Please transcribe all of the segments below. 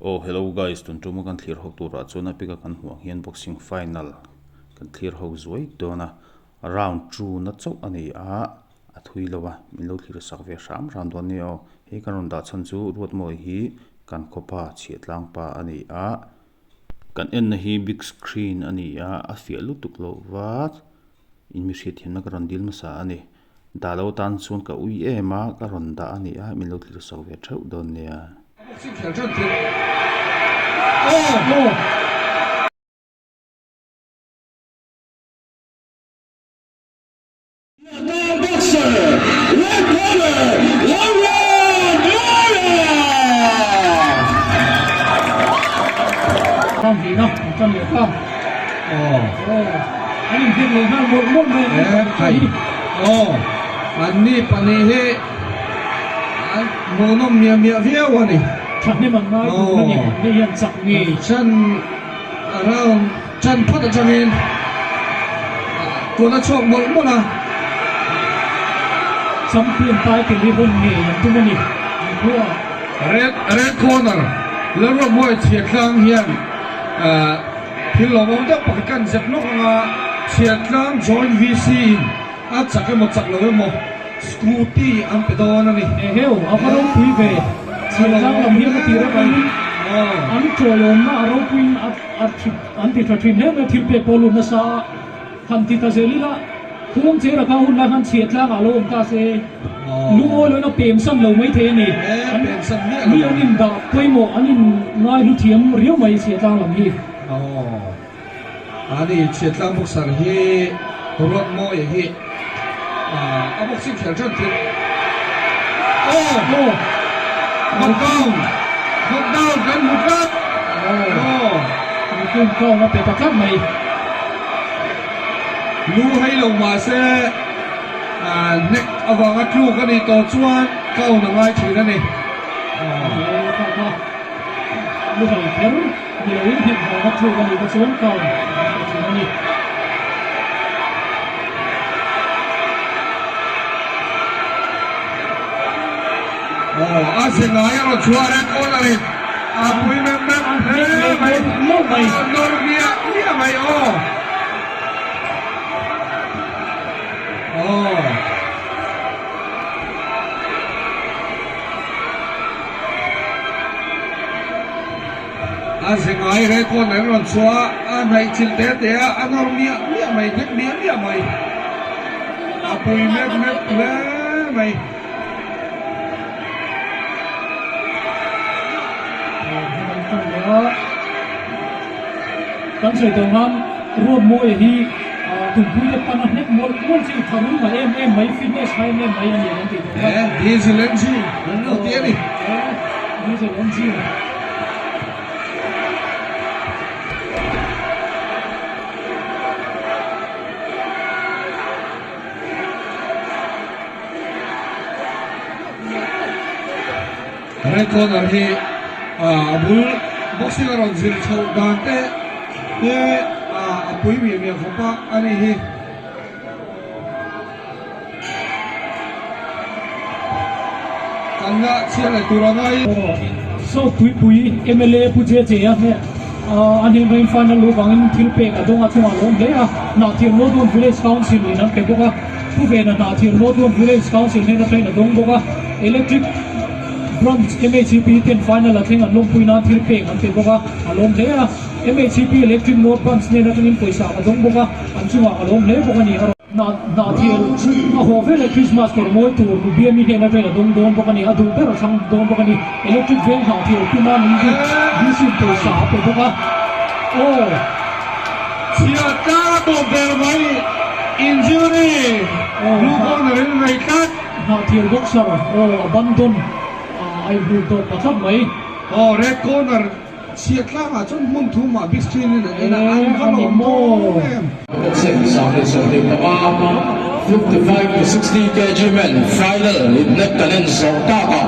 Aw hello guys tun tuma kan thlir ho turah chuan a pic a kan hmuh ang hian boxing final kan thlir ho zuai dawn a round two na chauh a ni a a thui lo a min lo thlir sak ve hram hram dawn nia aw hei kan rawn dah chhan chu Ruatmawi hi kan khawpa chhiah tlang pa a ni a kan enna hi big screen a ni a a fiah lutuk loh va in mi hriatthiamna ka rawn dil hmasa a ni. Dah lo tan chuan ka ui em a, ka rawn dah a ni a, min lo thlir sak ve theuh dawn nia. Aw an ni pahnih hi an hmuhnawm miah miah viau a ni. Thahnem an ngai tur a ni an ni hian chak ngei. Chan round chan phawt atangin tuna chhuak mawlh mawlh a. Champion title hi hawn ngei an tum a ni an khuaah. Red red corner Lalruatmawi Chhiatlang hian Thil lawmawm deuh pakhat kan zep lawk anga Chhiatlang Joint VC in a chak emaw chak lo emaw Scooty an pe dawn a ni. Eheu, a va ropui ve. Chhiatlang lam hian a tir atangin an tawlawmna a ropuiin an ti tha thin hle mai a, thil pek pawh a lut nasa a, han ti ta zel ila Khuang che raka hun lai khan Chhiatlang ah lo awm ta se lungawi loin a pem san lo mai thei a ni. Mi an in dah pawimawh an in ngai hlu thiam riau mai Chhiatlang lam hi. A ni Chhiatlang boxer hi Ruatmawia hi a boxing khel tan tir aw knockdown knockdown kan hmu tlat aw. Knockdown a pe ta tlat mai. Lu hei lo mahse hnek avanga tluk a nih tawh chuan count a ngai thin a ni. Lu hei kher ni loin hnek vanga tluk a nih te chuan count a ngai thin a ni. Aw a ze ngai a rawn chhuah red corner in a pui mem mem hle mai a nawr miah miah mai aw. Aw. A ze ngai red corner in rawn chhuah a a hnaih chilh te te a a nawr miah miah mai hnek miah miah mai a pui mep mep hle mai. Kan sawi tawh khan Ruatmawia hi tumpui te pana hnek mawlh mawlh chi tha rum a em em mai fitness tha em em mai a ni kan tih tawh kha. Diesel engine an lo ti a ni. Diesel engine. Red corner hi a bul boxing a rawn zir chhoh dan te hi a pui miah miah khawp a a ni hi. Kan la chhiar leh tur a ngai. South Tuipui mla Pu Jeje a hne a hnen rain final luh vangin thil pek a dawng a chungah a lawm hle a, Hnahthial North Village Council in an pe bawk a. Pu Vena Hnahthial North Village Council hnen atangin a dawng bawk a, Electric Branch MHEP ten final a thleng an lawmpui nan thil pek an pe bawk a, a lawm hle a. MHEP Electric North Branch hnen atangin pawisa a dawng bawk a, an chungah a lawm hle bawk a ni. Hnahthial a haw vel leh Christmas kawr mawi tur Nubiami hnen atangin a dawng dawn bawk a ni, a duh ber a thlang dawn bawk a ni. Electric Veng Hnahthial tuma min bik DC in pawisa a pe bawk a. Aw! Chhiat tlang a tawp der mai injury blue corner in nei tlat. Hnahthial boxer aw a ban dawn a inhmuh tawp ta tlat mai. Aw red corner chhiat tlangah chuan hmun thumah big screen in an en a an va lawm dawn em. Boxing 25, 55 to 60 kg men final inhnek kan en zawh takah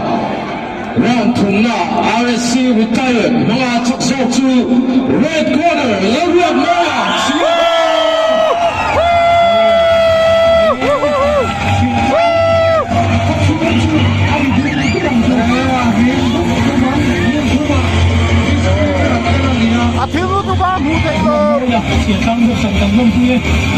Round thumna RSC retired hmanga chak zawk chu red corner Lalruatmawia Chhiarkawp. hnuhma hmuh theih tur. Chhiahtlang boxer kan lawmpui e.